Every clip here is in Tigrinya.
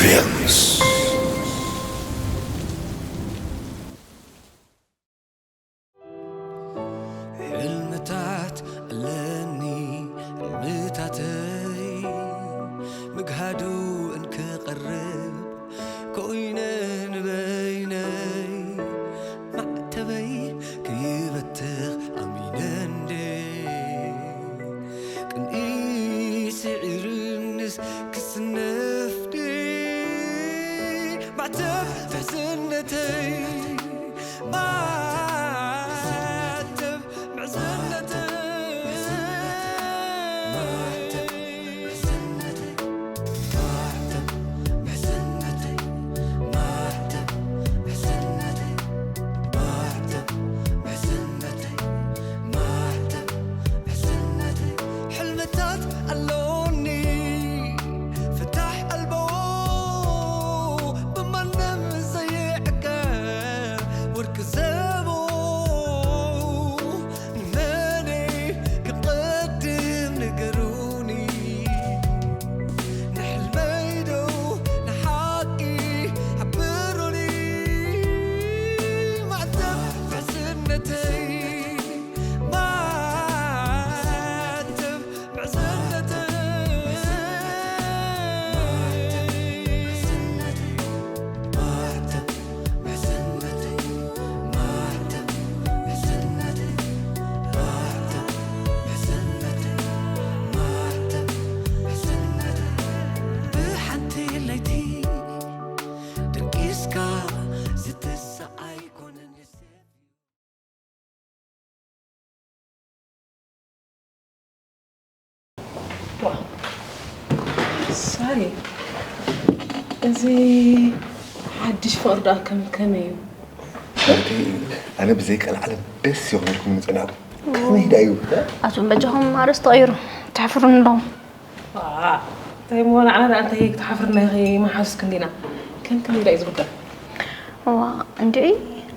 Films. ሕልምታት ኣለኒ ሕልምታተይ ምግሃዱ እንክቐርብ ኮይነ ንበይነይ ማዕተበይ ክይበትኽ ኣሚነ እንዴ ቅንኢ ስዒርንስ ክስነፍዲ ማዕተብ ትሕዝነተይ ማዕተብ ምሕዝነተይ ማዕተብ ምሕዝነተይ ማዕተብ ምሕዝነተይ ማዕተብ ምሕዝነተይ ማዕተብ ምሕዝነተይ ማዕተብ ምሕዝነተይ ሕልምታት ኣሎኒ ፍታሕ ኣልቦ ብማንም ዘይዕቀብ ወርቂ ዘቦ ንመነይ ክቐድም ንገሩኒ ንሕልመይ ዶ ንሓቂ ሓብሩኒ ማዕተብ ምሕዝነተይ ማዕተብ ምሕዝነተይ ማዕተብ ምሕዝነተይ ማዕተብ ምሕዝነተይ ማዕተብ ምሕዝነተይ ማዕተብ ምሕዝነተይ ማዕተብ ምሕዝነተይ ብሓንቲ ለይቲ ደቂስካ ዝትስእ ኣይኮነን ሳሪ፣ እዚ ሓድሽ ፍቕሪ ደኣ ከም ከመይ እዩ? ሓብተይ፣ ኣነ ብዘይ ቀልዓለም ደስ ይኹነልኩም ዝጸናሕኩ። ከመይ ደኣ እዩ? ኣቱም በጃኹም ኣርእስቲ ቀይሩ። ተሕፍሩኒ ኣለኹም። ዋ፣ እንታይ እሞ ንዓና ደኣ እንታይ ክትሓፍርና ኢኺ? መሓዙት ክንዲና። ከም ክንዲ ደኣ እዩ ዝጉዳይ። እዋ እንድዒ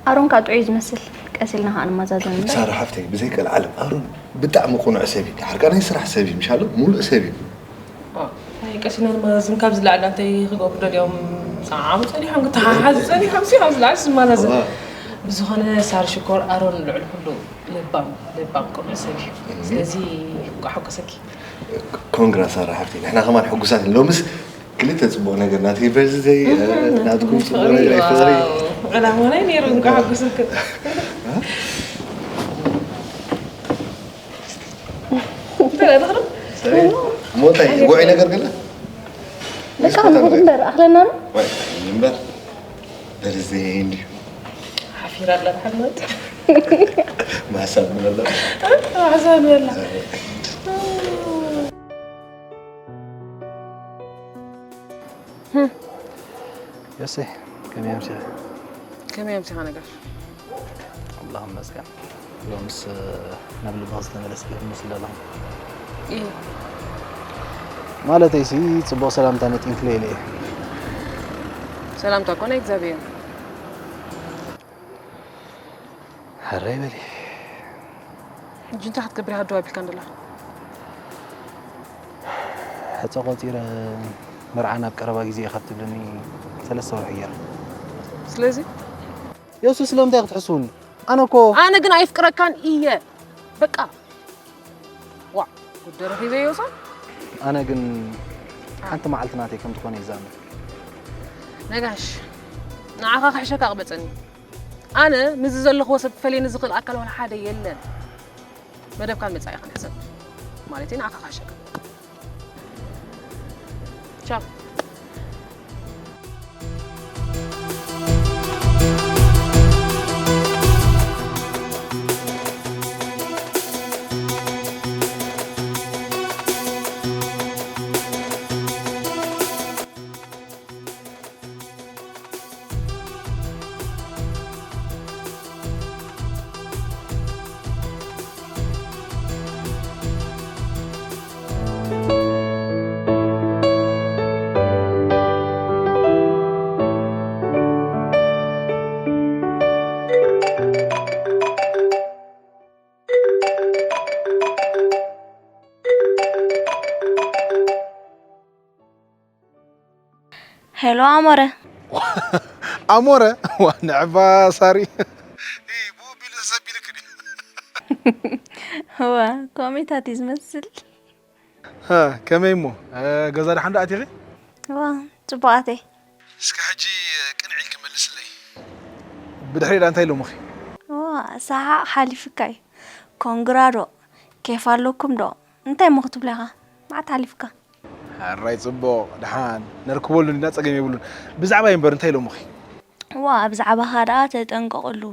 ኣሮን ከዓ ጥዑይ እዩ ዝመስል። ቀስ ኢልና ከዓ ንመዛዘን እምበር። ሳራ ሓፍተይ፣ ብዘይ ቀልዓለም ኣሮን ብጣዕሚ ቅኑዕ ሰብ እዩ። ድሓር ከኣ ናይ ስራሕ ሰብ እዩ፣ ምሻሎ? ሙሉእ ሰብ እዩ። ዋ፣ ናይ ቀሲና ንመዛዘን ካብ ዝለዓል እንታይ ክገብሩ ደልዮም? ሰዓሙ ጸኒሖም፣ ክተሓሓዙ ጸኒሖም፣ ሲ ካብ ዝለዓል ዝመዛዘን። ዋ። ብዝኾነ ሳር ሽኮር ኣሮን ልዕሊ ኩሉ ለባም፣ ለባም ቅኑዕ ሰብ እዩ። ስለዚ እንቋዕ ሓጎሰኪ። ኮንግራ ሳራ ሓፍተይ፣ ንሕና ከማን ሕጉሳት ኢና። ሎምስ ክልተ ጽቡቕ ነገር፣ ናተይ በርዝደይ፣ ናትኩም ጽቡቕ ነገር፣ ናይ ፍቕሪ። ዕላማና እዩ ነይሩ፣ እንቋዕ ሓጎሰኪ። እንታይ ደኣ ትኽሪ? ሞታይ፣ ጉዑይ ነገር ገለ? በቃ ንኹድ እምበር፣ ኣኽለና ዶ? ወይ፣ እምበር፣ በርዝደይ እንዲሁ። ሓፊራ ኣላ፣ ብሓድነት። ማሕሳብ ምን ኣላ? ሓሳብ ኣላ። የሰይ፣ ከመይ ኣምሲኻ? ከመይ ኣምሲኻ ነጋሽ? ኣምላኽ ይመስገን። ሎምስ ናብ ልብኻ ዝተመለስኪ ክትመስሊ ኣለኹ። እየ። ማለተይሲ፣ ጽቡቕ ሰላምታ ነጢንክለይ ኢለ እየ። ሰላምታ እኮ ናይ እግዚኣብሔር እዩ። ሕራይ በሊ። ሕጂ እንታይ ክትገብር ኢኻ ደው ኣቢልካ እንደላ? ሕጸ ቆጺረ መርዓ ናብ ቀረባ ግዜ ኢኻ ትብለኒ ሰለስተ ወርሒ ገይራ። ስለዚ? የሱ ስለምንታይ ክትሕስውኒ? ኣነ እኮ ኣነ ግን ኣይፍቅረካን እየ። በቃ። ዋ፣ ጉድ ረኺበ ዮሳ። ኣነ ግን ሓንቲ መዓልቲ ናተይ ከም ትኾን እየ ዝኣምን። ነጋሽ፣ ንዓኻ ክሕሸካ ኣቕበጸኒ። ኣነ ምስዚ ዘለኽዎ ሰብ ክፈልየኒ ዝኽእል ኣካል ዋላ ሓደ የለን። መደብካን መጻኢኻን ሕሰብ። ማለተይ ንዓኻ ክሕሸካ። ቻው። ሄሎ ኣሞረ። ኣሞረ። ዋ ንዕባ ሳሪ። እ ብኡ ቢሉ ሰብ ኢልክ ድዩ? እዋ፣ ኮሜታት እዩ ዝመስል። ሃ፣ ከመይ እሞ? እ፣ ገዛ ደሓን ዶ ኣቲኺ? እዋ፣ ጽቡቓተይ። እስከ ሕጂ ቅንዕ ኢልኪ መልስለይ። ብድሕሪ ዳ እንታይ ኢሎምኺ? እዋ፣ ሰሓቕ ሓሊፍካ እዩ። ኮንግራ ዶ? ኬፍ ኣለኩም ዶ? እንታይ እሞ ክትብሎ ኢኻ? መዓት ሓሊፍካ? ሕራይ ጽቡቕ፣ ደሓን ነርክበሉ እንዲና ጸገም የብሉን። ብዛዕባይ እምበር እንታይ ኢሎምኺ? እዋ፣ ብዛዕባኻ ደኣ ተጠንቀቐሉ።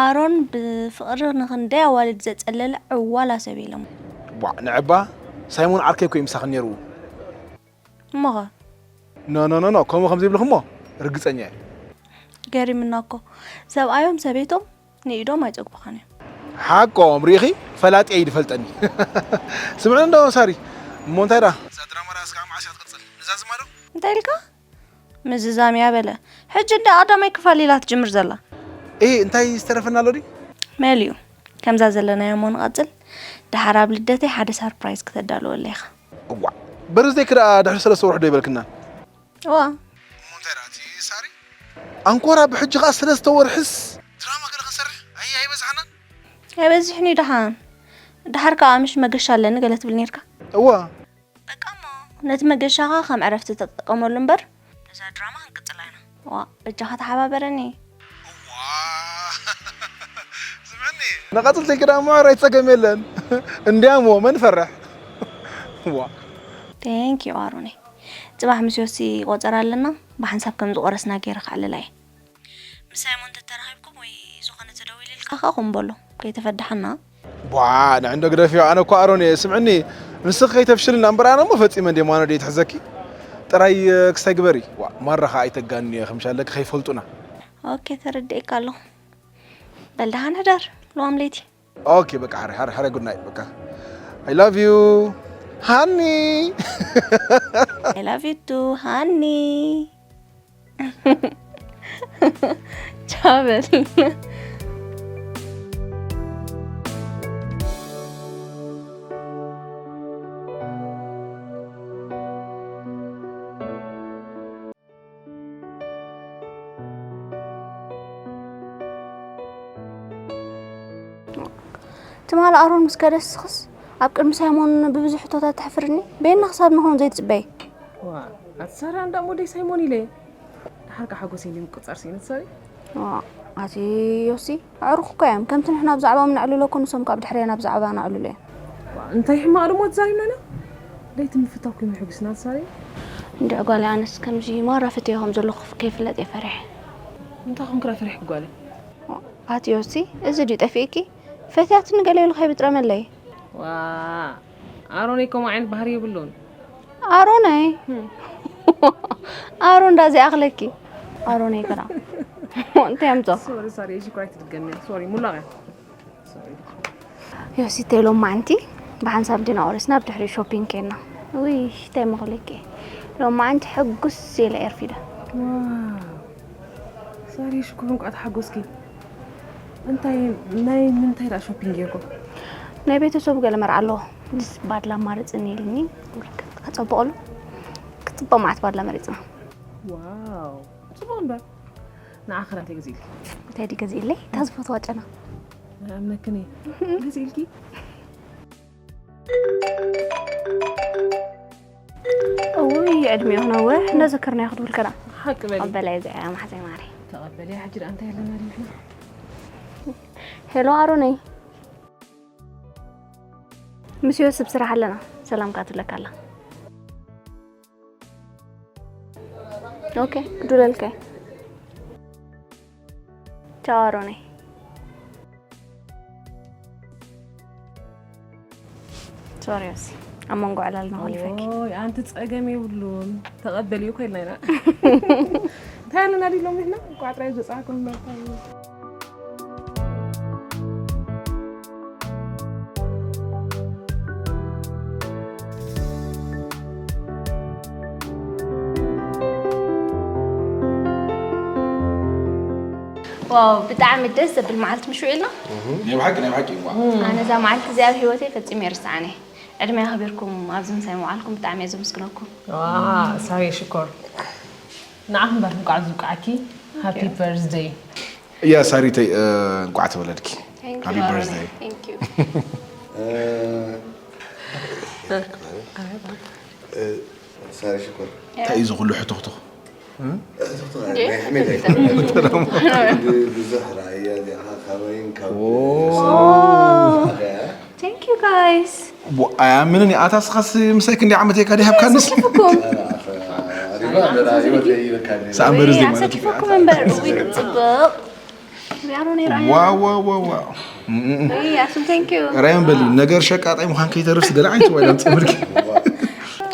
ኣሮን ብፍቕሪ ንኽንደይ ኣዋልድ ዘጸለለ ዕዋላ ሰብ እዩ ኢሎሞ። ዋእ ንዕባ፣ ሳይሞን ዓርከይ እኮ እዩ ምሳኺ ነይሩ። እሞኸ? ኖ ኖ ኖ ኖ፣ ከምኡ ከም ዘይብልኺ እሞ ርግጸኛ እየ። ገሪምና እኮ። ሰብኣዮም ሰበይቶም ንኢዶም ኣይጸግቡኻን እዮም። ሓቆም ርኢኺ፣ ፈላጢ እዩ ዝፈልጠኒ። ስምዒ እንዶ ሳሪ፣ እሞ እንታይ ደኣ? እዛ ድራማ ደኣ እስካብ መዓስ እያ ትቕጽል? ንዛዝማ ዶ? እንታይ ኢልካ? ምዝዛም እያ በለ። ሕጂ እንዳ ቀዳማይ ክፋል ኢላ ትጅምር ዘላ። ኤ እንታይ ዝተረፈና ኣሎ ድዩ? መሊኡ። ከምዛ ዘለናዮ እሞ ንቐጽል። ደሓር ኣብ ልደተይ ሓደ ሳርፕራይዝ ክተዳልወለይ ኢኻ። እዋእ በርዝደይኪ ደኣ ድሕሪ ሰለስተ ወርሒ ዶ ኣይበልክናን? እዋ። እሞ እንታይ ደኣ እቲ ሳሪ? ኣንኮራ ብሕጂ ኸኣ ሰለስተ ወርሕስ ድራማ ገለ ክንሰርሕ ኣይ ኣይበዝሓናን? ኣይበዝሕን እዩ ደሓን። ደሓር ከኣ ምሽ መገሻ ኣለኒ ገለ ትብል ኔርካ። እዋ። በቃ እሞ ነቲ መገሻኻ ከም ዕረፍቲ ተጠቀመሉ እምበር ነዛ ድራማ ክንቅጽላ ኢና። ዋ በጃኻ ተሓባበረኒ። እዋ ስምዕኒ ንቐጽል ተይክዳ እሞ ሕራይ ጸገም የለን። እንዲያሞ መን ፈርሕ? ዋ Thank you ኣሮነይ። ጽባሕ ምስ ዮሲ ቆጸራ ኣለና ብሓንሳብ ከም ዝቆረስና ገይረ ከዕልላ እየ። ምሳይ እሞ እንተተራኺብኩም ወይ ዝኾነ ተደዊልልካ ከኣ ኹም በሎ ከይተፈድሓና። ቧ ንዕንዶ ግደፍዮ ኣነ እኮ ኣሮን እየ ስምዕኒ ንስኺ ከይተፍሽልና እምበር ኣነ እሞ ፈጺመ እንደ ማኖ ደይ ትሕዘኪ ጥራይ ክሳይ ግበሪ ዋ ማራ ከኣ ኣይተጋንዮ ከምሻለኪ ከይፈልጡና። ኦኬ ተረዲኤካ ኣለኹ። በል ደሓን ሕደር ልዋም ለይቲ። ኦኬ በቃ ሓረ ሓረ ሓረ ጉድ ናይት በቃ I love you ሃኒ I love you too ሃኒ ቻው በል። ትማሊ ኣሮን ምስ ከደ ንስኽስ ኣብ ቅድሚ ሳይሞን ብብዙሕ ሕቶታት ተሕፍርኒ? በየና ክሳብ ንኸውን ዘይትጽበዪ? ዋእ ኣቲ ሳራ እንዳ ሞደይ ሳይሞን ኢለ ደሓር ከ ሓጎሰይ እንድየ ምቁጽጻር ስኢነ ትሳሪ። ዋእ ኣቲ ዮሲ ኣዕሩኽ እኮ እዮም ከምቲ ንሕና ብዛዕባኦም ነዕልሎ እኮ ንሶም ከኣ ብድሕርና ብዛዕባና ኣዕልሎ እዮም። ዋእ እንታይ ሕማቕ ደሞ ተዛሪብና ኢና። ለይቲ ምፍታው ኮይኑ ሕጉስና ትሳሪ። እንድዒ ጓለይ ኣነስ ከምዚ ማራ ፈትዮ ከም ዘለኹ ከይፍለጥ እየ ፈሪሐ። እንታይ ኮንኪ ደኣ ፈሪሕኪ ጓለይ። ኣቲ ዮሲ እዚ ድዩ ጠፊእኪ? ፈትያትኒ ገለ ኢሉ ከይብጥረመለይ። ዋእ ኣሮነይ ከምኡ ዓይነት ባህሪ የብሉን። ኣሮነይ ኣሮን ዳ ዘይኣኽለኪ ኣሮነይ ግራ እንታይ ኣምጾ sorry sorry እሺ ኳይ ትድገምያ sorry ሙላቕ እያ sorry ዮሲተይ ሎማዓንቲ ብሓንሳብ ዲና ኦረስ ናብ ድሕሪ ሾፒንግ ኬድና ውይ እንታይ መኽለኪ ሎማዓንቲ ሕጉስ ኢለ ኤርፊደ sorry ሽኮር እንቋዕ ተሓጎስኪ እንታይ ናይ ምንታይ ደኣ ሾፒንግ ጌርኩም? ናይ ቤተሰቡ ገለ መርዓ ኣለዎ ምስ ባድላ ኣማርፅኒ ኢልኒ ከፀብቐሉ ክፅበቕ መዓት ባድላ መሪፅና። ዋው ፅቡቕ እምበር ንዓኺ ናተይ ገዚእልኪ። እንታይ ድዩ ገዚእለይ? እታ ዝፈትዋ ጨና። ኣይኣምነክን እየ። ገዚእልኪ? እውይ ዕድሜኡ ክነውሕ እንዳዘከርናዮ ክትብል ከላ ሓቂ በሊ ተቐበለያ እዚኣ እያ ማሕዘይ ማሪ ተቐበለያ ሕጂ ደኣ እንታይ ኣለና ድና ሄሎ ኣሮነይ ምስ ዮስብ ስራሕ ኣለና ሰላም ካትብለካ ኣላ ኦኬ ክዱለልከ ቻው ኣሮነይ ሶሪ ዮሲ ኣብ መንጎ ዕላልና ኮሊፈኪ ኦይ ኣንቲ ጸገም የብሉን ተቐበልዩ ኮይልና ኢና እንታይ ኣለና ድሎም ንሕና ቋጥራይ ዘጻኩም ነርኩም ዋው ብጣዕሚ ደስ ዘብል መዓልቲ ምሽ ውዒልና ናይ ብሓቂ ናይ ብሓቂ እዋ ኣነ እዛ መዓልቲ እዚኣ ኣብ ህይወተይ ፈጺመ የርስዓን እየ ዕድመ ኣኽቢርኩም ኣብዚ ምሳይ ምውዓልኩም ብጣዕሚ እየ ዘመስግነኩም ሳሪ ሽኮር ንዓኺ እምበር እንቋዕ ዝብቃዕኪ። ሃፒ በርዝደይ። ያ ሳሪተይ፣ እንቋዕ ተወለድኪ። Happy birthday. Thank you. ሳሪ ሽኮር። እንታይ እዩ እዚ ኩሉ ሕትኽትኽ? ብዙሕ ራእያ እዚኣ ካበይን ካብ Thank you guys. ኣያምንን ኣታ ስኻስ ምሳይ ክንደይ ዓመት እየካ ዲሃብካንስ ጽፉኩም ሰኣንበርዝደይ ማለት ኣሰኪፈኩም እምበር እዊ ጽብቕ ዚኣሮ ነይራ ዋዋዋዋ ኣሱም thank you. ራያን በሊ ነገር ሸቃጣይ ምዃን ከይተርፍስ ገለ ዓይነት ዋይዳ ምፅምርኪ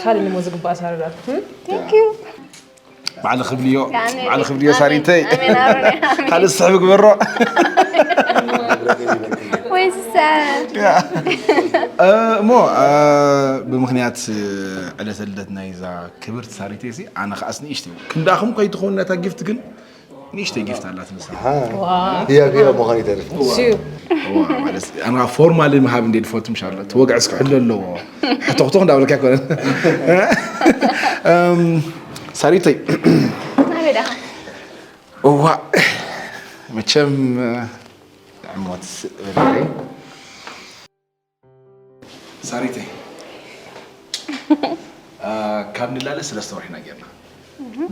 ካልእ ንሞ ዝግባእ ሳረዳት Thank you. ባዕሊ ክብልዮ ያኔ- ባዕሊ ክብልዮ ሳሪተይ ኣሜን፣ ኣሮን። ካልእ ስሕብ ግበሮ ወይ ስሰ እሞ ብምክንያት ዕለተ ልደት ናይዛ ክብርቲ ሳሪተይ ሲ ኣነ ከዓስ ንእሽተይ ክንዳኹም ከይትኸውን ነታ ጊፍት ግን ንእሽተይ ጊፍት ኣላት ንሳ ህያብ ህያብ ምዃን ይተርፍ ስዩ ኣና ፎርማሊ ምሃብ እንዴ ድፈቱ ምሻለ እቲ ወግዕስ ክሕሎ ኣለዎ ሕቶክቶክ እንዳበለካ ኣይኮነን ሳሪተይ ናበይ ዳኻ እዋ መቸም ዕሞት ሳሪተይ ካብ ንላለ ሰለስተ ወርሒና ጌርና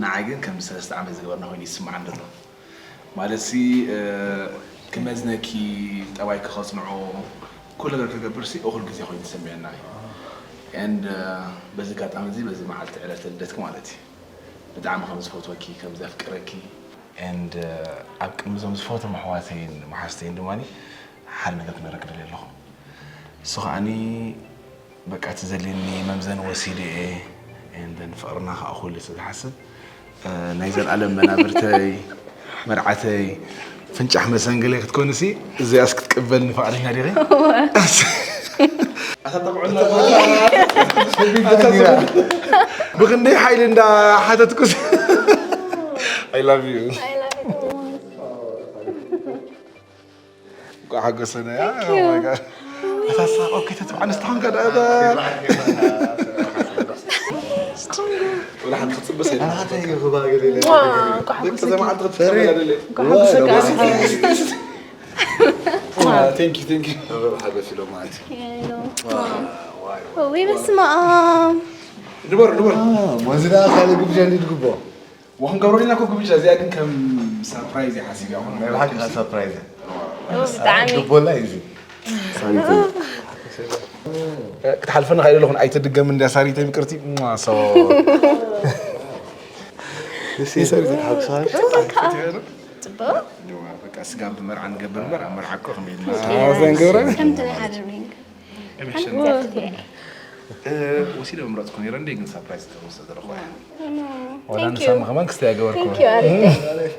ንዓይ ግን ከም ሰለስተ ዓመት ዝገበርና ኮይኑ ይስምዓኒ ዘሎ ማለት ሲ ክመዝነኪ ጠባይ ከኸፅንዖ ኩሉ ነገር ክገብር ሲ እኹል ግዜ ኮይኑ ዝስምዐና እዩ and በዚ ኣጋጣሚ እዚ በዚ መዓልቲ ዕለተ ልደትኪ ማለት እዩ ብጣዕሚ ከም ዝፈትወኪ ከም ዘፍቅረኪ and ኣብ ቅድሚ እዞም ዝፈትዎም ኣሕዋተይን መሓዝተይን ድማ ሓደ ነገር ክነግረኪ ደልየ ኣለኹ እሱ ከዓኒ በቃ እቲ ዘልየኒ መምዘኒ ወሲደ እየ and then ፍቕርና ከዓ ኩሉ ስለ ዝሓስብ ናይ ዘለኣለም መናብርተይ መርዓተይ ፍንጫሕ መሰንገለይ ክትኮንሲ እዚኣስ ክትቅበልኒ ፍቓደኛ ዲኺ? ብክንደይ ሓይሊ እንዳ ሓተትኩስ I love you እንኳዕ ሓጎሰና ያ እታ ሳቅ ኦኬ ተትብዓን ዝተኾንካ ደኣ እታ ወላ ሓንቲ ክትፅበስ ኣይደለኻ ደቂ ዘ መዓልቲ ክትፍረ ደለ Thank you, thank you. ሓጎስ ኢሎም ማለት እዩ። ወይ በስመ ኣብ ንበር ንበር ወዚ ደኣ ካልእ ግብዣ እንዲ ትግብኦ ወክንገብሮ ኢና ኮ ግብጃ እዚኣ ግን ከም ሰርፕራይዝ እየ ሓሲብ እያ ናይ ብሓቂ ከዓ ሰርፕራይዝ ብጣዕሚ ልቦላ እዩ እዚ ክትሓልፈና ካኢለ ኣለኹን ኣይተድገም እንድያ ሳሪተ ምቅርቲ ሶ ንስይ ሰርቪስ ሓብሳ ጽቡቅ በቃ ስጋ ብመርዓ ንገብር እምበር ኣብ መርዓ እኮ ከመይ ኢልና ዘንገብረ ከምቲ ናይ ሓደ ሪንግ ወሲደ ምምረፅኩ ነይረ እንደ ግን ሰርፕራይዝ ክኸውን ስለ ዘለኹ እያ ዋላ ንሳ ከማን ክስተ ያገበርኩ Thank you ኣሪፍ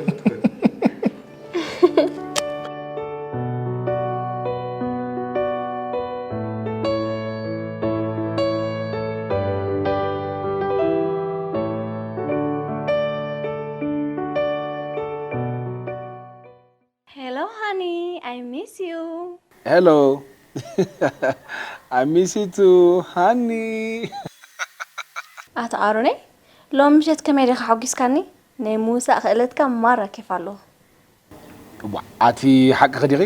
Hello, honey. I miss you. Hello. I miss you too, honey. ኣቶ ኣሮነይ ሎም ምሸት ከመይ ዲኻ ሓጒስካኒ? ናይ ምውሳእ ክእለትካ ማራ ኬፍ ኣለዎ። እዋ ኣቲ ሓቅኺ ዲኺ?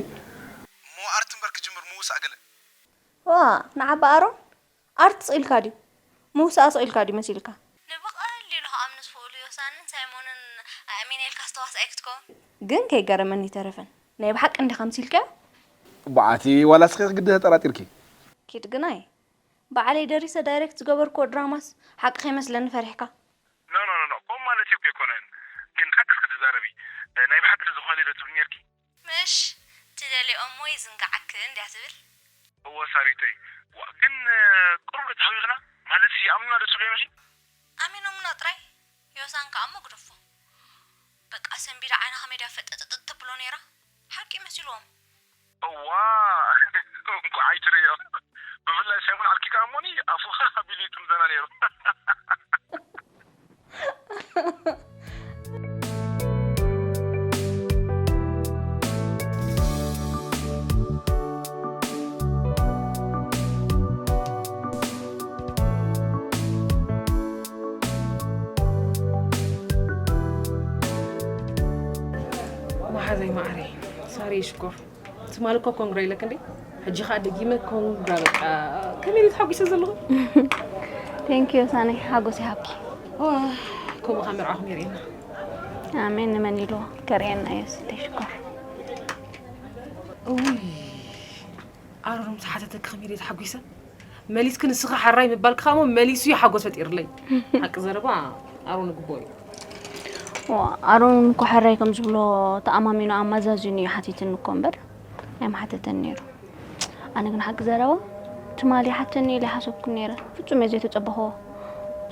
እሞ ኣርት እምበር ክጅምር ምውሳእ ገለ። ዋ ንዓባ ኣሮን ኣርት ስቕ ኢልካ ድዩ? ምውሳእ ስቕ ኢልካ ድዩ መሲልካ? ንብቐሊሉ ክኣምኑ ዝኽእሉ ዮሳንን ሳይሞንን ኣእሚነ ኢልካ ዝተዋስኣይ ክትከውን። ግን ከይገረመኒ ይተረፈን ናይ ብሓቂ እንዲኻ ምሲልካዮ? እዋ ኣቲ ዋላ ስኺ ግዲ ተጠራጢርኪ? ኪድ ግናይ ባዕለይ ደሪሰ ዳይሬክት ዝገበርክዎ ድራማስ ሓቂ ከይመስለኒ ፈሪሕካ? ኖ ኖ ኖ ኖ ከምኡ ማለት እኮ ኣይኮነን ግን ሓቅስ ክትዛረቢ ናይ ብሓቂ ድዩ ዝኾነ ኢለ ትብሊ ኔርኪ ምሽ ትደልኦ እሞ ይዝንግዓክን ድያ ትብል እወ ሳሪተይ ዋእ ግን ቅሩብ ዶ ተሃዊኽና ማለት ይኣምኑና ዶ ትብሊ ኢኺ ኣሚኖምና ጥራይ ዮሳን ከኣ እሞ ግደፎ በቃ ሰንቢዳ ዓይና ከመይ ድያ ፈጠጥጥጥ ተብሎ ነይራ ሓቂ መሲልዎም እዋ እንኳዕ ኣይትርእዮ ብፍላይ ሳይሞን ዓልኪ ከኣ እሞኒ ኣፉኻ ኣቢሉ ይጥምዘና ነይሩ ወይ ሽኮር፣ ትማሊ እኮ ኮንግራ ኢለክ እንዴ? ሕጂ ኸኣ ደጊመ ኮንግራ። በቃ ከመይ ኢሉ ተሓጒሰ ዘለኹ። Thank you ሳኒ፣ ሓጎስ ይሃብኪ። ዋ፣ ከምኡ ኸኣ መርዓኹም የርእየና። ኣሜን። ንመን ኢሉ ከርእየና እዩ ስተይ ሽኮር። ውይ፣ ኣሮን ምስ ሓተተኪ ከመይ ኢለ ተሓጒሰ። መሊስኪ ንስኺ ሓራይ ምባልኪ ኸኣ እሞ መሊሱ እዩ ሓጎስ ፈጢርለይ። ሓቂ ዘረባ ኣሮን ግቦ እዩ። ዋ፣ ኣሮን እኮ ሓራይ ከም ዝብሎ ተኣማሚኑ ኣማዛዚኑ እዩ ሓቲትኒ እኮ እምበር ኣይምሓተተን ነይሩ። ኣነ ግን ሓቂ ዘረባ ትማሊ ሓተኒ ኢለ ሓሰብኩ ነይረ። ፍጹም እየ ዘይተጸበኽዎ።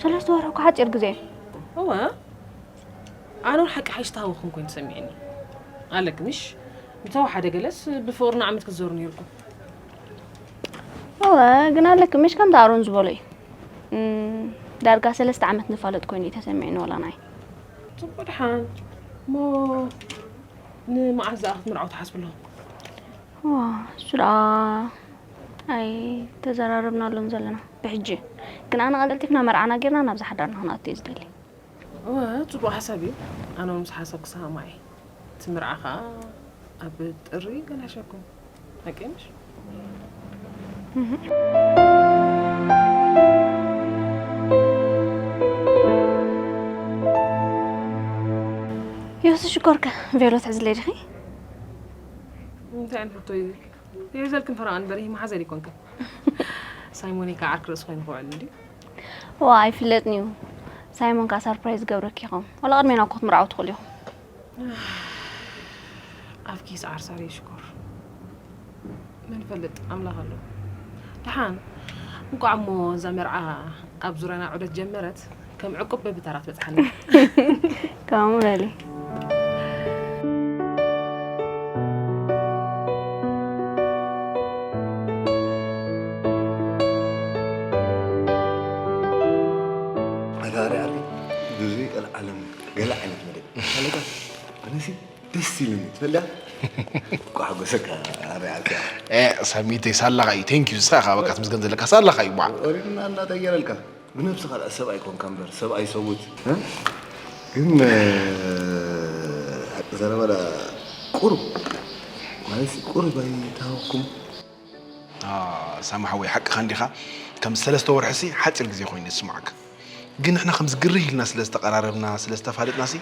ሰለስተ ወርሒ እኮ ሓጺር ግዜ እዩ። እወ፣ ኣነ እውን ሓቂ ሓይሽ ተሃወኽኩም ኮይኑ ተሰሚዕኒ። ኣለኪ ምሽ? ምተወሓደ ገለስ ብፍቕርና ዓመት ክትዘሩ ነይርኩም። እወ፣ ግን ኣለኪ ምሽ ከምቲ ኣሮን ዝበሎ እዩ። እም፣ ዳርጋ ሰለስተ ዓመት ንፋለጥ ኮይኑ እዩ ተሰሚዕኒ ወላ ናይ። ጽቡቕ ደሓን። እሞ ንመዓስ ዝኣ ክትምርዓው ትሓስቡ ኣለኹም? ዋ፣ እሱ ደኣ ኣይተዘራረብናሉን ዘለና ብሕጂ። ግን ኣነ ቀልጢፍና መርዓና ጌርና ናብዛ ሓዳርና ክንኣቱ እየ ዝደሊ። እወ፣ ጽቡቕ ሓሳብ እዩ። ኣነ እውን ምስ ሓሳብ ክሰማማዕ እየ። እቲ መርዓ ኸኣ ኣብ ጥሪ ገላሸኩም። ሓቂ ምሽ? ዮሲ ሽኮርከ ቬሎ ትሕዝለይ ዲኺ? እንታይ ዓይነት ሕቶ እዩ? የዘልክን ፈረቓን በርሂ መሓዘል ይኮንክን። ሳይሞን እዩ ከዓ ዓርኪ ርእሲ ኮይኑ ክውዕል እንድዩ። ዋ ኣይፍለጥን እዩ። ሳይሞን ከዓ ሳርፕራይዝ ገብረኪ ይኸውን። ዋላ ቅድሜና እኮ ክትምርዓው ትኽእሉ ኢኹም። ኣፍኪ ይስዓር ሳሪ ሽኮር። መን ይፈልጥ ኣምላኽ ኣሎ። ደሓን እንቋዕ እሞ እዛ መርዓ ኣብ ዙርያና ዑደት ጀመረት። ከም ዕቁብ በብተራ ትበጽሓና። ከምኡ በሊ። ኣታ ኣረ ዓርኪ ብዙይ ቀልዓለም ገለ ዓይነት መደብ ኣለካ። ኣነሲ ደስ ኢሉኒ ትፈልያ። እኳ ሓጎሰካ ኣረ ዓርኪ። ሳሚተይ ሳላኻ እዩ። ቴንክ ዩ። ንስኻ ኢኻ በቃ ትምስገን ዘለካ። ሳላኻ እዩ። ቧዕ። ወሪድና እናጠየረልካ ብነብስኻ ደኣ ሰብኣይ ኮንካ እምበር ሰብኣይ ሰውት እ? ግን ሓቂ ዘረባ ደኣ ቁሩብ ማለት ቁሩብ ኣይታወኩም። ሳሚ ሓወይ ሓቅኻ እንዲኻ። ከም ሰለስተ ወርሒ ሲ ሓፂር ግዜ ኮይኑ ዝስማዓካ። ግን ንሕና ከምዚ ግርህ ኢልና ስለ ዝተቐራረብና ስለ ዝተፋለጥና ሲ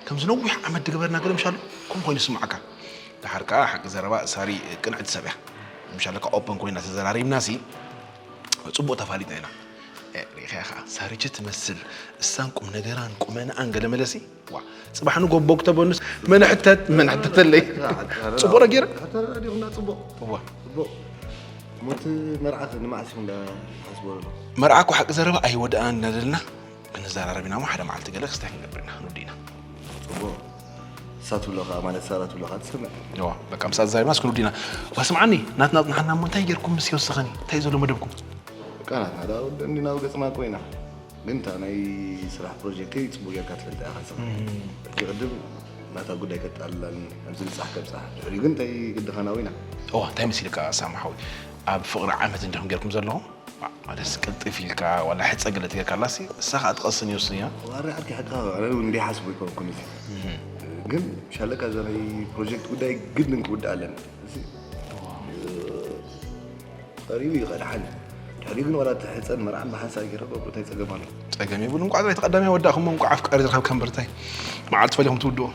ከምዚ ነዊሕ ዓመት ዝገበርና ገለ ምሻሉ ከም ኮይኑ ይስማዓካ። ደሓር ከዓ ሓቂ ዘረባ ሳሪ ቅንዕቲ ሰብ እያ። ምሻለካ ኦፐን ኮይና ተዘራሪብና ሲ ጽቡቕ ተፋሊጥና ኢና። ሪኢኻ ኢኻ ሳሪች ትመስል እሳን ቁም ነገራን ቁመናኣን ገለ መለሲ ዋ ጽባሕ ንጎቦ ክተበኑስ መን ሕተት መን ሕተተለይ። ጽቡቕ ረጊረ ዲኹና ጽቡቕ እዋ ጽቡቕ። ሞት መርዓኽ ንመዓስ ኢኹም ዳ ሓስቦ ዘሎ? መርዓ እኮ ሓቂ ዘረባ ኣይወደኣን ኣለና። ክንዘራረብ ኢና እሞ ሓደ መዓልቲ ገለ ክስታይ ክንገብር ኢና ክንወዲ ኢና። ጽቡቕ። እሳ ትብሎ ኸዓ ማለት ሳራ ትብሎ ኸዓ ትሰምዕ። እዋ በቃ ምሳኣ ተዛሪብና እስኪ ንወዲ ኢና። ዋ ስምዓኒ ናትና ኣጽንሓና እሞ እንታይ ጌርኩም ምስ ወሰኸኒ እንታይ ዘሎ መደብኩም? በቃ ናትና ዳ ወዲ እንዲ ናብ ገጽና ኮይና። ግን እታ ናይ ስራሕ ፕሮጀክተይ ጽቡቕ ጌርካ ትፈልጣ ኢኻ ንስኻ። እቲ ቅድም ናታ ጉዳይ ከጠቓልላን ኣብዚ ብጻሕ ከብጻሕ ድሕሪኡ ግን እንታይ ግድኻ ናዊና። እዋ እንታይ መሲልካ ሳማ ሓወይ ኣብ ፍቕሪ ዓመት እንዲኹም ጌርኩም ዘለኹም? ማለት ቅልጥፍ ኢልካ ዋላ ሕጸ ገለ ትጌርካ ኣላሲ እሳ ኸኣ ትቐስን ይወስን እያ። ዋሪ ዓርኪ ሓቅኻ ኣነ እውን እንዲሓስቡ ይኮንኩን እዚ ግን ሻለካ እዛ ናይ ፕሮጀክት ጉዳይ ግድን ክውዳእ ኣለኒ። እዚ ቀሪቡ እዩ ከድሓን ድሕሪኡ ግን ዋላ እቲ ሕፀን መርዓን ብሓንሳእ ገይረ ገብሮ እንታይ ፀገም ኣሎ? ፀገም የብሉ። እንቋዕ ጥራይ ተቐዳሚ ወዳእኹሞ እንቋዕ ኣፍቃሪ ዝረኸብካ እምበር እንታይ መዓልቲ ፈሊኹም ትውድኡ።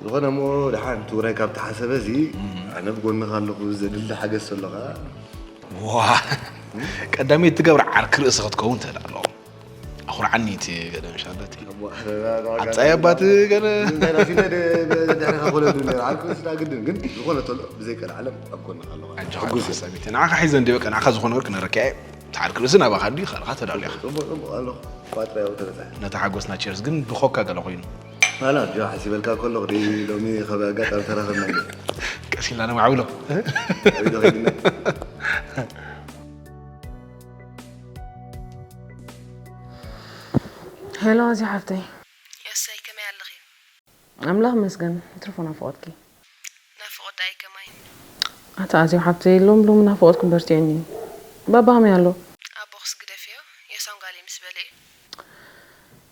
ዝኾነ እሞ ደሓን እቲ ውራይ ካብ ተሓሰበ እዚ ኣነ ብጎንኻ ኣለኹ ዘድሊ ሓገዝ ተሎ ኸዓ ዋ ቀዳመይቲ ትገብር ዓርኪ ርእሲ ክትከውን ትኽእል ኣለኹ። ኣኹርዓኒ እቲ ገለ ምሻለቲ ዓብፃይ ኣባት ገለ ድሕሪኻ ኮለዱ ዓርኪ ርእሲ ዳ ግድን ግን ዝኾነ ተሎ ብዘይቀልዓለም ኣብ ጎንኻ ኣለኹ። ኣጆኻ ሕጉስ እየ። ሓሳቢቲ ንዓኻ ሒዘ እንዲ በቃ ንዓኻ ዝኾነ ነገር ክነረካ እየ። እቲ ዓርኪ ርእሲ ናባኻ እንዲ ካልኻ ተዳሉ ኢኻ። ፅቡቅ ፅቡቅ ኣለኹ። ባጥሪ ኣብኡ ተበፅሐ። ነታ ሓጎስና ቸርስ ግን ብኮካ ገለ ኮይኑ። ኣላ ጆ ሓሲበልካ ከለኹ ዲ ሎሚ ካብ ኣጋጣሚ ተራኸብና እንዲ። ቀስ ኢልና ነማዕብሎ። ከይዱ ከይድና። ሄሎ ኣዚ ሓፍተይ። የሰይ ከመይ ኣለኺ? ኣምላኽ ይመስገን። ይትርፎ ናፍቖትኪ። ናፍቖት ደኣ ከማይ። ኣታ ኣዜብ ሓብተይ ሎም ሎም ናፍቖትኩም በርቲዕኒ። ባባ ከመይ ኣሎ? ኣቦኽስ ግደፍዮ የሳም ጋለይ ምስ በለ እዩ።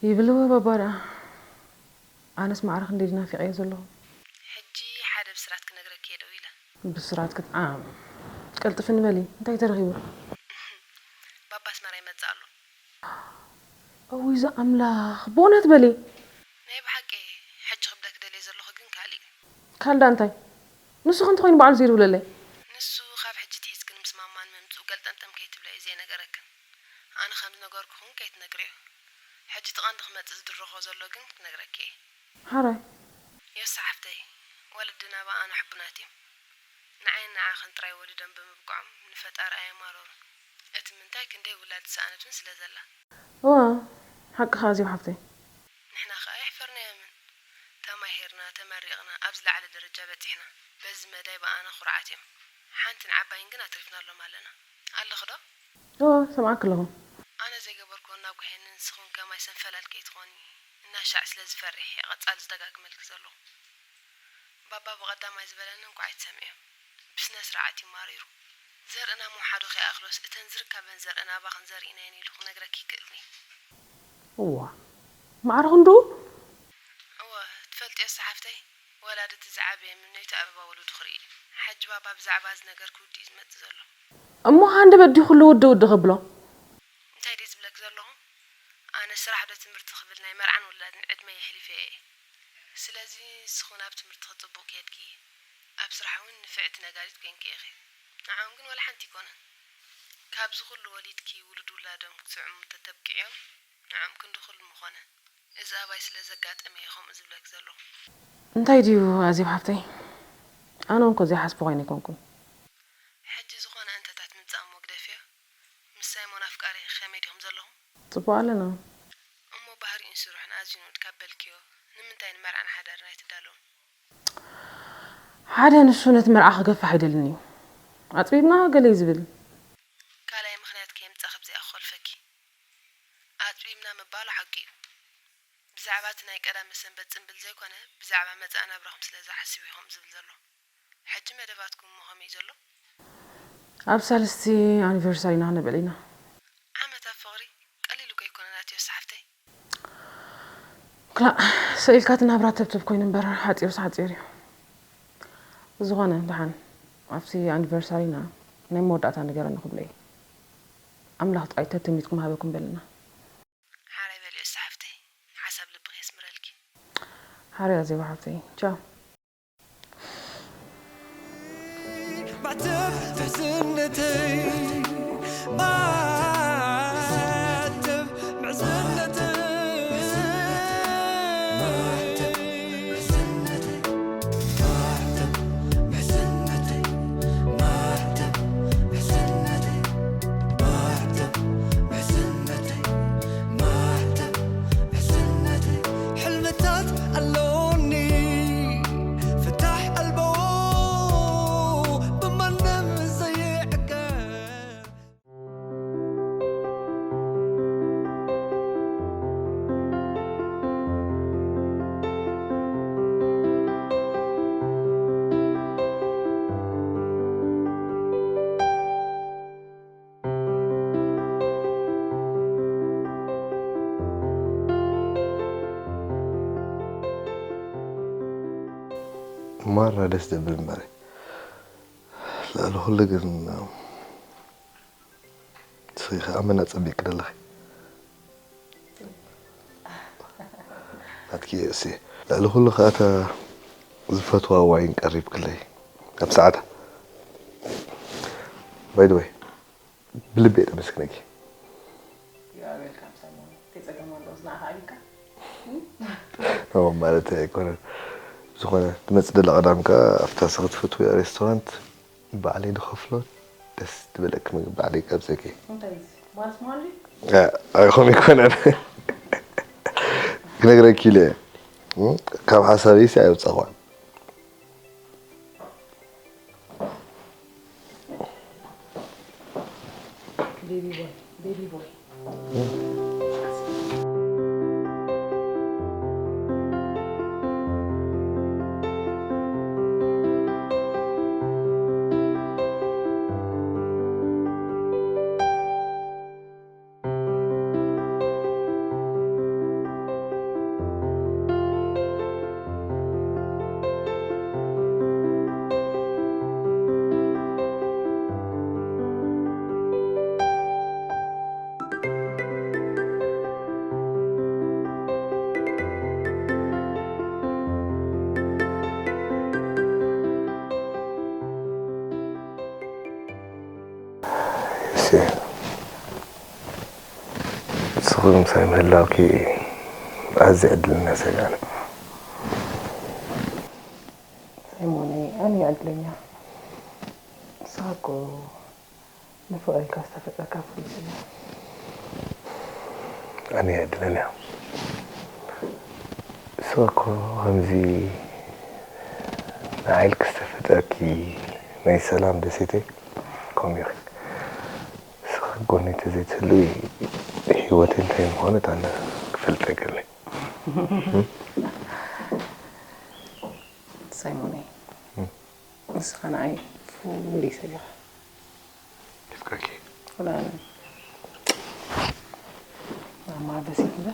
ይብልዎ ባባ ደኣ። ኣነስ ማዕረ ክንደይ ድዩ ናፊቐዮ ዘለኹ። ሕጂ ብስራት ክትዓም። ቀልጥፍኒ በሊ፣ እንታይ ተረኺቡ? ባባ ኣስመራ ይመጽእ ኣሎ። እውይ፣ እዛ ኣምላኽ፣ ብእውነት በሊ። ናይ ብሓቂ፣ ሕጂ ክብለኪ ደልየ ዘለኹ ግን ካልእ እዩ። ካልዳ እንታይ? ንሱ ከ እንተኾይኑ ባዕሉ ዘይድውለለይ? ንሱ ካብ ሕጂ ትሒዝክን ምስ ማማን ምምጽኡ ገልጠምጠም ከይትብላ እዩ ዘይነገረክን። ኣነ ከም ዝነገርኩኽን ከይትነግርዮ። ሕጂ እቲ ቀንዲ ክመጽእ ዝድረኾ ዘሎ ግን ክትነግረኪ እየ። ሓራይ። ዮሳ ሓፍተይ፣ ወለድና ብኣና ሕቡናት እዮም። ንዓይን ንዓኽን ጥራይ ወሊዶም ብምብቅዖም ንፈጣሪ ኣየማረሩን። እቲ ምንታይ ክንደይ ውላድ ዝሰኣነት እውን ስለ ዘላ። እዋ፣ ሓቅኻ ኣዜብ ሓፍተይ። ንሕና ከኣ ኣይሕፈርናዮምን። ተማሂርና፣ ተመሪቕና፣ ኣብ ዝለዓለ ደረጃ በጺሕና። በዚ መዳይ ብኣና ኩርዓት እዮም። ሓንትን ዓባይን ግን ኣትሪፍናሎም ኣለና። ኣለኺ ዶ? እዎ፣ ሰምዓኪ ኣለኹ። ኣነ ዘይገበርክዎ እናጉሐየኒ ንስኺ እውን ከማይ ሰንፈላል ከይትኾኒ እናሻዕ ስለ ዝፈርሕ እየ ቀጻሊ ዝደጋግመልኪ ዘለኹ። ባባ ብቐዳማይ ዝበለኒ እንኳዕ ኣይትሰምዕዮ። ብስነ ስርዓት እዩ ማሪሩ። ዘርእና ምውሓዱ ከይኣኽሎስ እተን ዝርከበን ዘርእን ኣባኽን ዘሪእናየን ኢሉ ክነግረኪ ይክእልኒ። እዋ፣ ማዕረ ክንድኡ? እወ፣ ትፈልጥዮ ዝሓፍተይ፣ ወላዲ እቲ ዝዓበየ ምነይቱ ኣበባ ወለዱ ክርኢ እዩ። ሓጂ ባባ ብዛዕባ እዚ ነገር ክውድእ እዩ ዝመጽእ ዘሎ። እሞ ሃንደበት ድዩ ኩሉ ውድ ውድ ክብሎ? እንታይ ድየ ዝብለኪ ዘለኹ? ኣነ ስራሕ ዶ ትምህርቲ ክብል ናይ መርዓን ውላድን ዕድመይ የሕሊፈ እየ። ስለዚ ንስኺ እውን ኣብ ትምህርትኺ ጽቡቕ ከይድኪ፣ ኣብ ስራሕ እውን ንፍዕቲ ነጋዲት ኮይንኪ ኢኺ። ንዕኦም ግን ዋላ ሓንቲ ኣይኮነን። ካብዚ ኩሉ ወሊድኪ ውሉድ ውላዶም ክስዕሙ እንተተብቅዕዮም፣ ንዕኦም ክንዲ ኩሉ ምኾነ። እዚ ኣባይ ስለ ዘጋጠመ እየ ከምኡ ዝብለኪ ዘለኹ። እንታይ ድዩ ኣዜብ ሓፍተይ? ኣነ እውን እኮ ዘይሓስቦ ኮይነ ኣይኮንኩን። ሕጂ ዝኾነ እንተታት ምምጻእ እሞ ግደፍዮ። ምስ ሳይሞን ኣፍቃሪኺ ከመይ ዲኹም ዘለኹም? ጽቡቕ ኣለና። እሞ ባህሪኡን ስርሑን ኣዝዩ ንኡድ ካብ በልክዮ፣ ንምንታይ ንመርዓን ሓዳርን ኣይትዳለውን? ሓደ ንሱ ነቲ መርዓ ክገፍሕ ኣይደልን እዩ። ኣጽቢብና ገለ እዩ ዝብል። ካልኣይ ምኽንያት ከየምጽኣ ከምዚኣ ክኾልፈኪ። ኣጽቢብና ምባሉ ሓቂ እዩ። ብዛዕባ እቲ ናይ ቀዳመ ሰንበት ጽምብል ዘይኮነ፣ ብዛዕባ መጻኢ ናብራኹም ስለ ዝሓስብ እዩ ከምኡ ዝብል ዘሎ። ሕጂ መደባትኩም እሞ ከመይ እዩ ዘሎ? ኣብ ሳልስቲ ኣኒቨርሳሪና ክነብዕል ኢና። ዓመት ኣብ ፍቕሪ ቀሊል እኮ ኣይኮነን ኣትዮ ዝሓፍተይ። ክላእ፣ ስቕ ኢልካ እቲ ናብራ ተብተብ ኮይኑ እምበር ሓጺሩስ ሓጺር እዩ። ብዝኾነ ደሓን ኣብቲ ኣኒቨርሳሪና ናይ መወዳእታ ንገረኒ ክብሎ እየ። ኣምላኽ ጥራይ ተትምኒትኩም ሃበኩም በልና። ሓራይ በልዮ ዝሓፍተይ፣ ሓሳብ ልብኺ የስምረልኪ። ሓራይ ኣዜብ ሓፍተይ፣ ቻው። ማዕተብ ምሕዝነተይ፣ ማዕተብ ምሕዝነተይ፣ ማዕተብ ምሕዝነተይ፣ ማዕተብ ምሕዝነተይ፣ ማዕተብ ምሕዝነተይ፣ ማዕተብ ምሕዝነተይ፣ ማዕተብ ምሕዝነተይ፣ ሕልምታት ኣለውኒ ፍታሕ ኣልቦ ብማንም ዘይዕገብ። ማራ ደስ ዘብል እምበር፣ ልዕሊ ኩሉ ግን ንስኺ ከኣ መን ኣጸቢቕኪ ዘለኺ? ናትኪ እየ እሲ። ልዕሊ ኩሉ ከኣ እታ ዝፈትዋ ዋይን ቀሪብክለይ ኣብ ሰዓታ። By the way፣ ብልቢ እየ ዘመስግነኪ። ይኣብልካ ምሳይ ማለት እንታይ ጸገም ኣለዎ? ዝናኣኻ ኣቢልካ? ኖ፣ ማለት ኣይኮነን። ዝኾነ ትመጽእ ደላ ቀዳም ከኣ ኣብታ ንስኺ ትፈትውያ ሬስቶራንት ባዕለይ ዝኸፍሎ ደስ ዝበለኪ ምግቢ ባዕለይ ቀብጸኪ። እንታይ እዩ? ማለት ማለት እዩ? እ፣ ኣይኮም ኣይኮነን። ክነግረኪ ኢለ እየ። እም፣ ካብ ሓሳበይሲ ኣየውጻእኳን። ቤቢ ቦይ፣ ቤቢ ቦይ። ንስኺ ምሳይ ምህላውኪ ኣዝየ ዕድለኛ ሰብ እየ ኣነ። ሳይሞነይ፣ ኣነ እየ ዕድለኛ። ንስኻ እኮ ንፍቕሪ ካብ ዝተፈጠርካ ፍሉይ ሰብ ኢኻ። ኣነ እየ ዕድለኛ። ንስኺ እኮ ከምዚ ንዓይ ኢልኪ ዝተፈጠርኪ ናይ ሰላም ደሴተይ ከምኡ ኢኺ። ንስኺ ጎነይ ተዘይትህልዊ ህይወተይ እንታይ ምዃኑ ኣነ ክፈልጥ ኣይክእልን። ሳይሞነይ፣ ንስኻ ንዓይ ፍሉይ ሰብ ኢኻ። የፍቅረኪ። ፍላለ። ማማ ደስ ይብለ።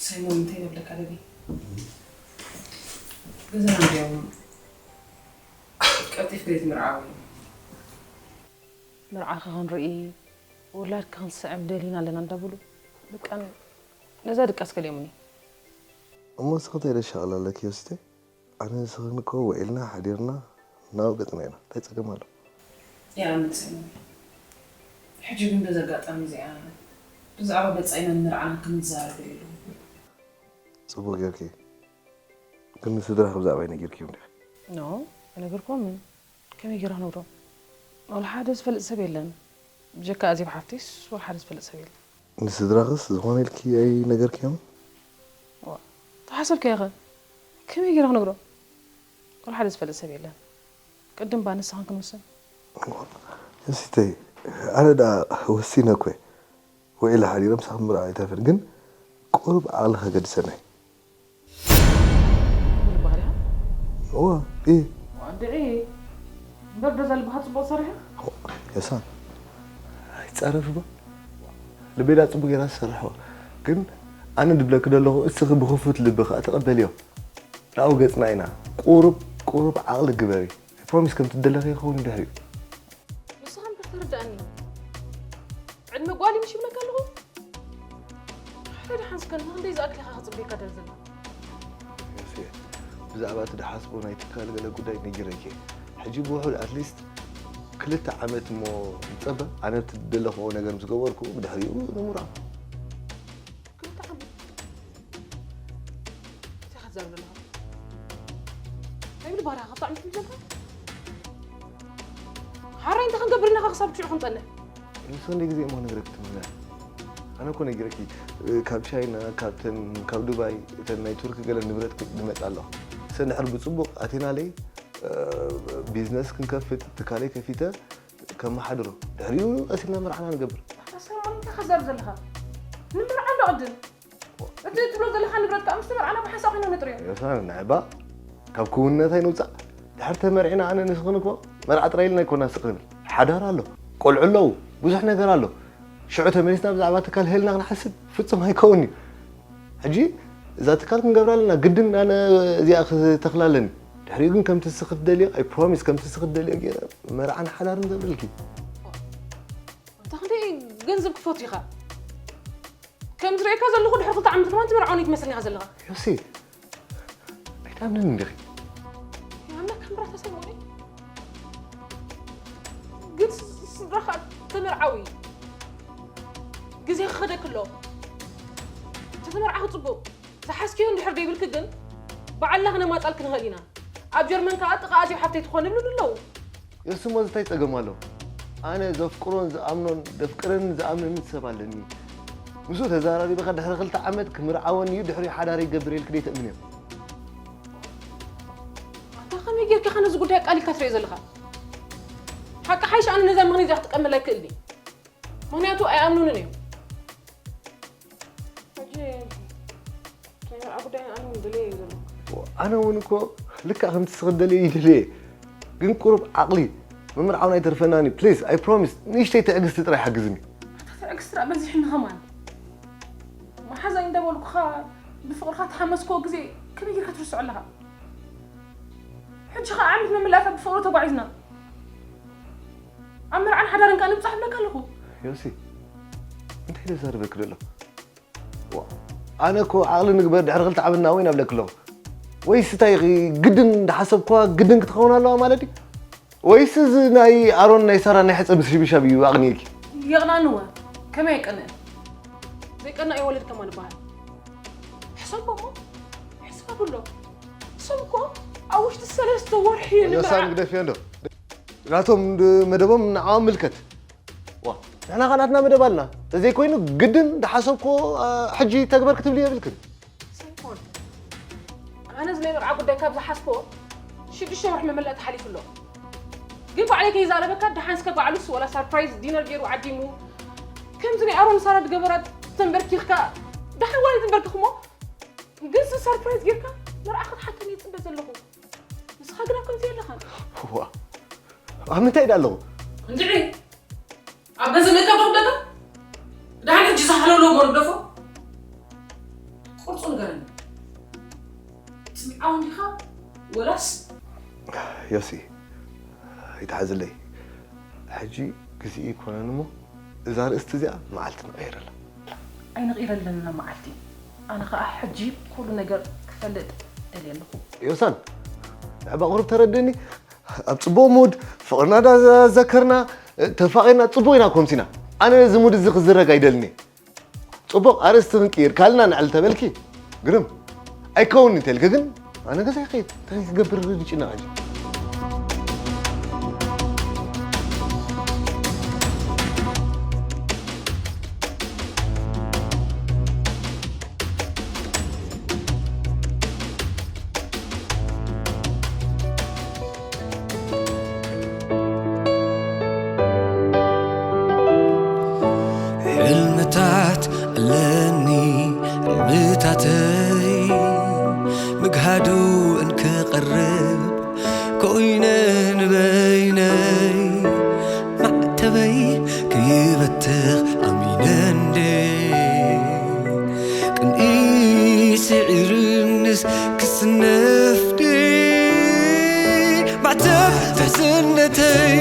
ሳይሞን፣ እንታይ ነብለካ ደሊ? ገዛና እንዲያውም ቀልጢፍ ዘይት ምርዓው እዩ። መርዓኺ ክንርኢ፣ ውላድኪ ክንስዕም ደሊና ኣለና እንዳበሉ፣ በቃ ነዛ ድቃስ ከሊኦምኒ። እሞ ንስኺ እንታይ ደሻቕላ ኣለኪ ዮሲተይ? ኣነ ንስኽን እኮ ውዒልና ሓዲርና እናወገጥና ኢና። እንታይ ጸገም ኣሎ? ይኣምን ሳይሞን። ሕጂ ግን በዚ ኣጋጣሚ እዚኣ ብዛዕባ መጻኢናን መርዓናን ክንዛረበሉ። ጽቡቕ ጌርኪ። ግን ንስድራኺ ብዛዕባይ ነጊርክዮም ዲኺ? ኖ፣ ኣይነገርክዎምን። ከመይ ገይረ ክነግሮም? ወላ ሓደ ዝፈልጥ ሰብ የለን። ብጀካ ኣዜብ ሓፍተይስ ወላ ሓደ ዝፈልጥ ሰብ የለን። ንስድራኽስ ዝኾነ ኢልኪ ኣይነገርክዮምን? ዋ፣ ተሓሰብካዮ ኸ? ከመይ ገይረ ክነግሮም? ወላ ሓደ ዝፈልጥ ሰብ የለን። ቅድም ባ ንስኻን ክንውስን። ዮሲተይ፣ ኣነ ደኣ ወሲነ እኮ እየ። ውዒለ ሓዲረ ምሳኺ ምርዓው ኣይተርፍን፣ ግን ቁሩብ ዓቕሊ ከገድሰና እዩ። ትብል ባህሪኻ? እዋ፣ እየ። ዋድዒ። እምበር ዶ እዛ ልብኻ ጽቡቕ ሰሪሓ? ዮሳን፣ ኣይትጻረፊ እባ። ልበይ ደኣ ጽቡቕ ጌራ ዝሰርሖ። ግን ኣነ ድብለኪ ደለኹ፣ እስኺ ብኽፉት ልቢ ከኣ ተቐበልዮ። ደኣ ገጽና ኢና። ቁሩብ፣ ቁሩብ ዓቕሊ ግበሪ። ፕሮሚስ ከም ትደለኺ ይኸውን ድሕሪኡ። ንስኻ እምበር ተረድኣኒ። ዕድመ ጓል እዩ ምሽ ይብለካ ኣለኹ። ሓደ ደሓን እስከ ንኽንደይ ዝኣክል ኢኻ ክጽበየካ ደርዘና? ዮሴ፣ ብዛዕባ እቲ ድሓስቦ ናይ ትካል ገለ ጉዳይ ነጊረኪ እየ። ሕጂ ብውሑድ ኣትሊስት ክልተ ዓመት እሞ ንጸበ፣ ኣነ እቲ ዝደለኽዎ ነገር ምስ ገበርኩ ብድሕሪኡ ንምርዖ። ክልተ ዓመት? እንታይ ኢኻ ትዛረብ ዘለኻ? ናይ ብልባህርያኻ ብጣዕሚ ትብል ዘለኻ? ሓራይ እንታይ ክንገብር ኢና ክሳብ ሽዑ ክንጸንሕ? ንሱ ክንደይ ግዜ እሞ ነግረኪ ትምህር? ኣነ እኮ ነጊረኪ፣ ካብ ቻይና፣ ካብተን፣ ካብ ዱባይ፣ እተን ናይ ቱርኪ ገለ ንብረት ክመጽእ ኣለኹ። እሰን ድሕር ብጽቡቕ ኣቲናለይ፣ እ፣ ቢዝነስ ክንከፍት፣ ትካለይ ከፊተ ከመሓድሮ። ድሕሪኡ ቀሲልና መርዓና ንገብር። ኣታ ሰለሞን፣ እንታይ ኢኻ ትዛረብ ዘለኻ? ንመርዓ ኣሎ ቅድም። እቲ ትብሎ ዘለኻ ንብረት ከኣ ምስቲ መርዓና ብሓንሳእ ኮይና ነጥርዮ። ዮሳን፣ ንዕባ ካብ ክውንነት ኣይንውጻእ። ድሕር ተመርዒና ኣነ ንስኽን እኮ መርዓ ጥራይ ኢልና ኣይኮና ስቕ ንብል። ሓዳር ኣሎ፣ ቆልዑ ኣለዉ፣ ብዙሕ ነገር ኣሎ። ሽዑ ተመሊስና ብዛዕባ ትካል ሄልና ክንሓስብ ፍጹም ኣይከውን እዩ። ሕጂ እዛ ትካል ክንገብራ ኣለና፣ ግድን ኣነ እዚኣ ክተኽላ ኣለኒ። ድሕሪኡ ግን ከምቲ ንስኺ ትደልዮ፣ ኣይ ፕሮሚስ፣ ከምቲ ንስኺ ትደልዮ ገይረ መርዓን ሓዳርን ገብረልኪ። ኣንታ ክንደይ ገንዘብ ክፈቱ ኢኻ? ከም ዝርእየካ ዘለኹ ድሕሪ ክልተ ዓመት ከማን ትምርዓውን ኣይትመስልን ኢኻ ዘለኻ። ዮሲ፣ ኣይትኣምንን እንዲኺ? ይኣምነካ እምበር ኣታ ሰለሞን። ግን ስ-፣ ስድራኻ ተመርዓዊ። ግዜ ክኸደክ ኣሎ። ተተመርዓኺ ጽቡቕ። ዝሓዝክዮ እንድሕር ዘይብልኪ ግን ባዕልና ክነማጻልኪ ንኽእል ኢና። ኣብ ጀርመን ከኣ ጥቓ ኣዜብ ሓፍተይ ትኾን ይብሉኒ ኣለዉ። የስሞ እንታይ ጸገም ኣሎ? ኣነ ዘፍቅሮን ዝኣምኖን፣ ዘፍቅረንን ዝኣምነንን ሰብ ኣለኒ። ምስኡ ተዛራሪበ ድሕሪ ክልተ ዓመት ክምርዓወኒ እዩ፣ ድሕሪኡ ሓዳር ይገብር ኢልኪ ደይትእምንዮ? ኣንታ ከመይ ጌርካ ኢኻ ነዚ ጉዳይ ኣቃሊልካ ትርእዮ ዘለኻ? ሓቂ ሓይሽ ኣነ ነዛ ምኽንያት እዚኣ ክጥቀመላ ኣይክእልን እየ። ምኽንያቱ ኣይኣምኑንን እዮም። ሕጂ ናይ መርዓ ጉዳይ ኣነ እውን ደልየ እየ ዘለኹ። ኣነ እውን እኮ ልክዕ ከምቲ ንስኺ ትደልዮ ይደልየ። ግን ቁሩብ ዓቕሊ፣ ምምርዓው ኣይተርፈናን እዩ። ፕሊዝ፣ ኣይ ፕሮሚስ፣ ንእሽተይ ትዕግስቲ ጥራይ ሓግዝኒ። ኣታ ትዕግስቲ ደኣ በዚሕኒ ከማን። መሓዛይ እንዳበልኩኻ ብፍቕርኻ ተሓመስክዎ ግዜ ከመይ ጌርካ ትርስዖ ኣለኻ? ሕጂ ኸኣ ዓመት መመላእታ ብፍቕሪ ተጓዒዝና። ኣብ መርዓን ሓዳርን ከኣ ንብጻሕ እብለካ ኣለኹ። ዮሲ፣ እንታይ ተዛርበኪ ዘሎ? ዋ፣ ኣነ እኮ ዓቕሊ ንግበር ድሕሪ ክልተ ዓመት ናወይ ናብለኪ ኣለኹ። ወይስ እንታይ ኢኺ ግድን እንዳሓሰብኳ ግድን ክትኸውን ኣለዋ ማለት እዩ? ወይስ እዚ ናይ ኣሮን ናይ ሳራ ናይ ሕጸ ብሽብሻብ እዩ ኣቕኒእኪ? የቕናንወ፣ ከመይ ኣይቀንእን? ዘይቀናእ ወለድ ከማን ይበሃል። ሕሰቦ እሞ፣ ሕሰብሎ። ሰብ እኮ ኣብ ውሽጢ ሰለስተ ወርሒ ዮሳን ንምርዓው ግደፍዮ እንዶ። ናቶም ድ-፣ መደቦም ንዓኦም ምልከት። ዋ፣ ንሕና ኸ ናትና መደብ ኣልና። ተዘይኮይኑ ግድን ዝሓሰብክዎ፣ አ፣ ሕጂ ተግበር ክትብሊ የብልክን። ሰይፎን፣ ኣነ እዚ ናይ መርዓ ጉዳይ ካብ ዝሓስቦ ሽዱሽተ ወርሒ መመላእ ተሓሊፉ ኣሎ። ግን ባዕለይ ከይዛረበካ፣ ደሓን እስከ ባዕሉስ ወላ ሳርፕራይዝ ዲነር ገይሩ ዓዲሙ፣ ከምዚ ናይ ኣሮን ሳራ ዝገበራ ተንበርኪኽካ፣ ደሓን ዋላ ተንበርክኽሞ፣ ግን እዚ ሳርፕራይዝ ጌርካ መርዓ ክትሓተኒ ይጽበ ዘለኹ። ንስኻ ግና ከምዚ የለኻን። ዋ፣ ኣብ ምንታይ ዳ ኣለኹ? እንድዒ፣ ኣብ ገዛ ምእካብ ዶ ክብለካ? ደሓን ሕጂ ዝሃለውለው ጎርደፎ። ቁርጹ ንገረኒ። ትምዓው እንዲኻ ወላስ? ዮሲ፣ ኣይትሓዝለይ። ሕጂ ግዜኡ ኣይኮነን እሞ፣ እዛ ኣርእስቲ እዚኣ መዓልቲ ንቐይረላ። ኣይንቕይረለንና መዓልቲ። ኣነ ኸኣ ሕጂ ኩሉ ነገር ክፈልጥ ደልየ ኣለኹ። ዮሳን፣ ብዕባ ቁሩብ ተረድእኒ። ኣብ ጽቡቕ ሙድ፣ ፍቕርና ዳ ዘከርና፣ ተፋቒርና፣ ጽቡቕ ኢና ኮምሲና። ኣነ እዚ ሙድ እዚ ክዝረግ ኣይደልን እየ። ጽቡቕ፣ ኣርእስቲ ክንቅይር፣ ካልእና ንዕል ተበልኪ፣ ግርም። ኣይከውንን እንተልኪ ግን፣ ኣነ ገዛ ይኸይድ። እንታይ ክገብር ርድጭና ሕጂ? ሕልምታት ኣለኒ፣ ሕልምታተይ ምግሃዱ እንክቐርብ ኮይነ ንበይነይ ማዕተበይ ክይበትኽ ኣሚነ እንዴ። ቅንኢ ስዒርንስ ክስነፍ ድየ? ማዕተብ ትሕትነተይ፣